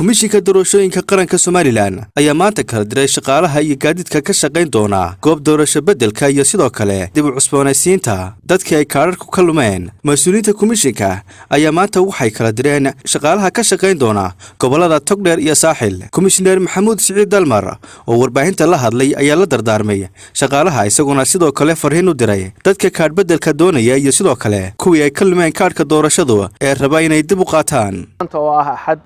Komishinka Doorashooyinka Qaranka Somaliland ayaa maanta kala diray shaqaalaha iyo gaadiidka ka shaqayn doona goob doorasho beddelka iyo sidoo kale dib u cusboonaysiinta dadkii ay kaadharku ka lumeen. Mas-uuliyiinta komishinka ayaa maanta waxay kala direen shaqaalaha ka shaqayn doona gobollada Togdheer iyo Saaxil. Komishineer Maxamuud Siciid Dalmar oo warbaahinta la hadlay ayaa la dardaarmay shaqaalaha, isaguna sidoo kale farriin u diray dadka kaadh beddelka doonaya iyo sidoo kale kuwii ay ka lumeen kaadhka doorashadu ee raba inay dib u qaataan. Maanta oo ah Axad,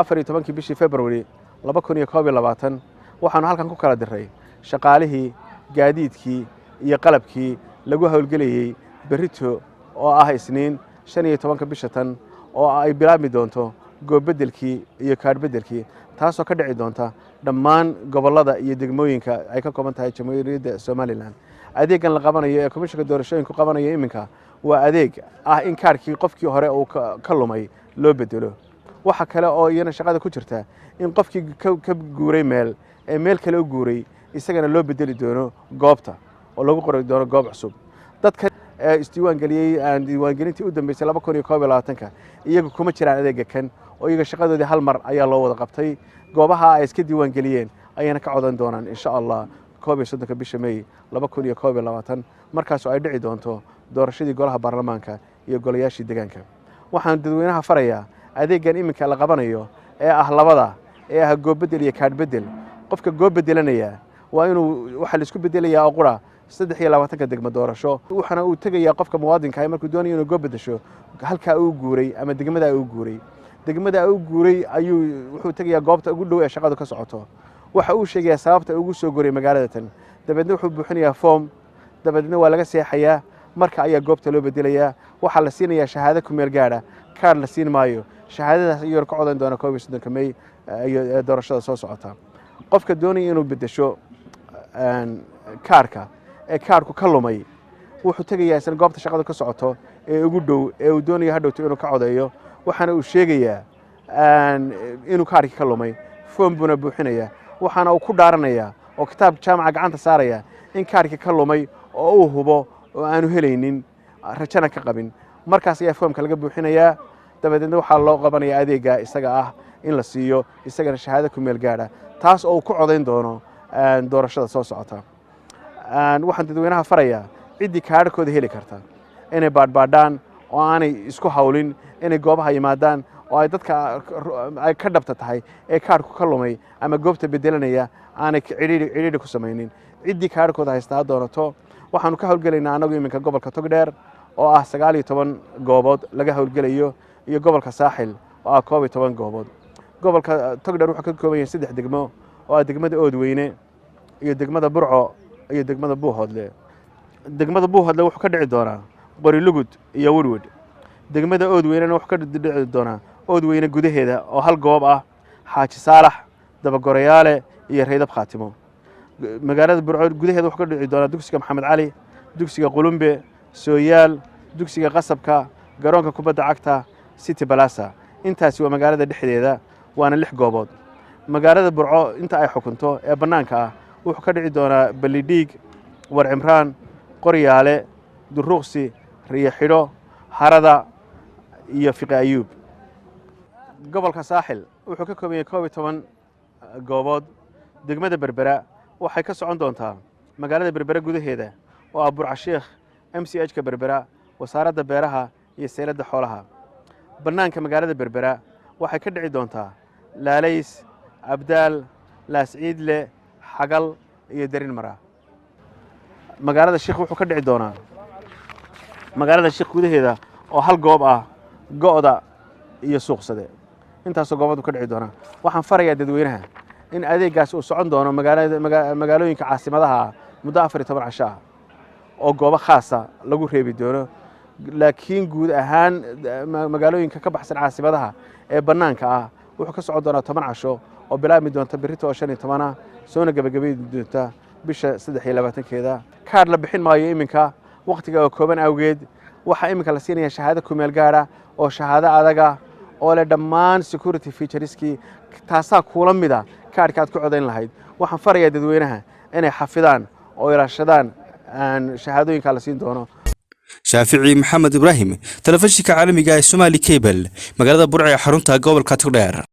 14-kii bishii February 2021, waxaanu halkan ku kala diray shaqaalihii, gaadiidkii iyo qalabkii lagu howlgelayey berrito oo ah Isniin, 15-ka bisha tan, oo ay bilaabmi doonto goobbeddelkii iyo kaadhbeddelkii, taasoo ka dhici doonta dhammaan gobollada iyo degmooyinka ay ka kooban tahay Jamhuuriyadda Somaliland. Adeeggan la qabanayo ee Komishinka Doorashooyinku qabanayo iminka waa adeeg ah in kaarhkii qofkii hore uu ka lumay loo bedelo. Waxa kale oo iyana shaqada ku jirta in qofkii ka guuray meel ee meel kale u guuray isagana loo bedeli doono goobta oo lagu qori doono goob cusub. Dadka isdiiwaan geliyey diiwaangelintii u dambeysay 2021-ka iyagu kuma jiraan adeega kan, oo iyaga shaqadoodii hal mar ayaa loo wada qabtay. Goobaha ay iska diiwaan geliyeen ayayna ka codan doonaan, insha Allah, 31-ka bisha May 2021, markaasoo ay dhici doonto doorashadii golaha baarlamaanka iyo golayaashii deegaanka. Waxaan dadweynaha farayaa adeeggan iminka la qabanayo ee ah labada ee ah goobbedel iyo kaadhbeddel. Qofka goob bedelanaya waa inuu waxaa laisku bedelayaa oo qura 23-ka degmo doorasho, waxaana uu tegayaa qofka muwaadinka markuu doonayo inuu goob beddesho halkaa uu guuray ama degmada uu guuray. Degmada uu guuray ayuu wuxuu tegayaa goobta ugu dhow ee shaqadu ka socoto. Waxa uu sheegayaa sababta ugu soo guuray magaalada tan, dabeedna wuxuu buuxinayaa foom, dabeedna waa laga seexayaa. Marka ayaa goobta loo bedelayaa. Waxaa la siinayaa shahaado ku meel gaadha, kaar la siin maayo. Shahaadadaas ayuu ka codan doona 31-ka May ee doorashada soo socota. Qofka doonaya inuu beddesho kaarka ee kaarku ka lumay wuxuu tegayaa isna goobta shaqadu ka socoto ee ugu dhow ee uu doonayo hadhowto inuu ka codeeyo, waxaana uu sheegayaa inuu kaarkii ka lumay. Foom buuna buuxinayaa, waxaana uu ku dhaaranayaa oo kitaab jaamaca gacanta saaraya in kaarkii ka lumay oo uu hubo oo aanu helaynin, rajana ka qabin. Markaas ayaa foomka laga buuxinayaa, dabadeedna waxaa loo qabanaya adeegga isaga ah in la siiyo isagana shahaado ku meel gaadha, taas oo uu ku codayn doono doorashada soo socota. Waxaan dadweynaha farayaa ciddii kaadhkooda heli karta inay baadhbaadhaan oo aanay isku hawlin inay goobaha yimaadaan, oo ay dadka ay ka dhabta tahay ee kaadhku ka lumay ama goobta bedelanaya aanay cidhiidhi cidhiidhi ku samaynin. Ciddii kaadhkooda haysta ha doonato. Waxaanu ka howlgelaynaa annagu iminka gobolka Togdheer oo ah 19 goobood laga howlgelayo iyo gobolka Saaxil oo ah 11 goobood. Gobolka Togdheer wuxuu ka kooban yahay saddex degmo oo ah degmada Oodweyne iyo degmada Burco iyo degmada Buuhoodle. Degmada Buuhoodle wuxuu ka dhici doonaa Qorilugud iyo Werwed. Degmada Oodweynena wuxuu ka dhici doonaa Oodweyne gudaheeda oo hal goob ah, Xaaji Saalax, Dabagorayaale iyo Reydab Khaatimo. Magaalada Burco gudaheeda wuxuu ka dhici doonaa dugsiga Maxamed Cali, dugsiga Qulumbe, Sooyaal, dugsiga Qasabka, garoonka kubadda cagta City Plaza. Intaasi waa magaalada dhexdeeda, waana lix goobood. Magaalada Burco inta ay xukunto ee bannaanka ah wuxuu ka dhici doonaa Ballidhiig, War Cimraan, Qoryaale, Duruuqsi, Riyo Xidho, Harada iyo Fiqi Ayuub. Gobolka Saaxil wuxuu ka kooban yahay 11 goobood. Degmada Berbera waxay ka socon doontaa magaalada Berbera gudaheeda oo ah Burcasheekh, MCH ka Berbera, Wasaaradda Beeraha iyo Sayladda Xoolaha. Bannaanka magaalada Berbera waxay ka dhici doontaa Laalays, Abdaal, Laasciidle, Xagal iyo Darin Mara. Magaalada Sheikh wuxuu ka dhici doonaa magaalada Sheikh gudaheeda oo hal goob ah, Go'da iyo Suuqsade. Intaasoo goobood ka dhici doonaa. Waxaan farayaa dadweynaha in adeeggaas uu socon doono magaalada magaalooyinka caasimadaha ah muddo 14 casho ah oo goobo khaasa lagu reebi doono, laakiin guud ahaan magaalooyinka ka baxsan caasimadaha ee bannaanka ah wuxuu ka socon doonaa 10 casho oo bilaabmi doonta berrito oo 15 ah, soona gebagabayi doonta bisha 23-keeda. Kaadh la bixin maayo iminka wakhtiga oo kooban awgeed. Waxaa iminka la siinaya shahaado kumeel gaadha oo shahaado adaga oo leh dhammaan security features-kii, taasaa kuula mida kaadhka aad ku codayn lahayd. Waxaan farayaa dadweynaha inay xafidaan oo ilaashadaan shahaadooyinkaa la siin doono. Shaafici Maxamed Ibraahim, telefishinka caalamiga ee Somali Cable, magaalada Burco ee xarunta gobolka Togdheer.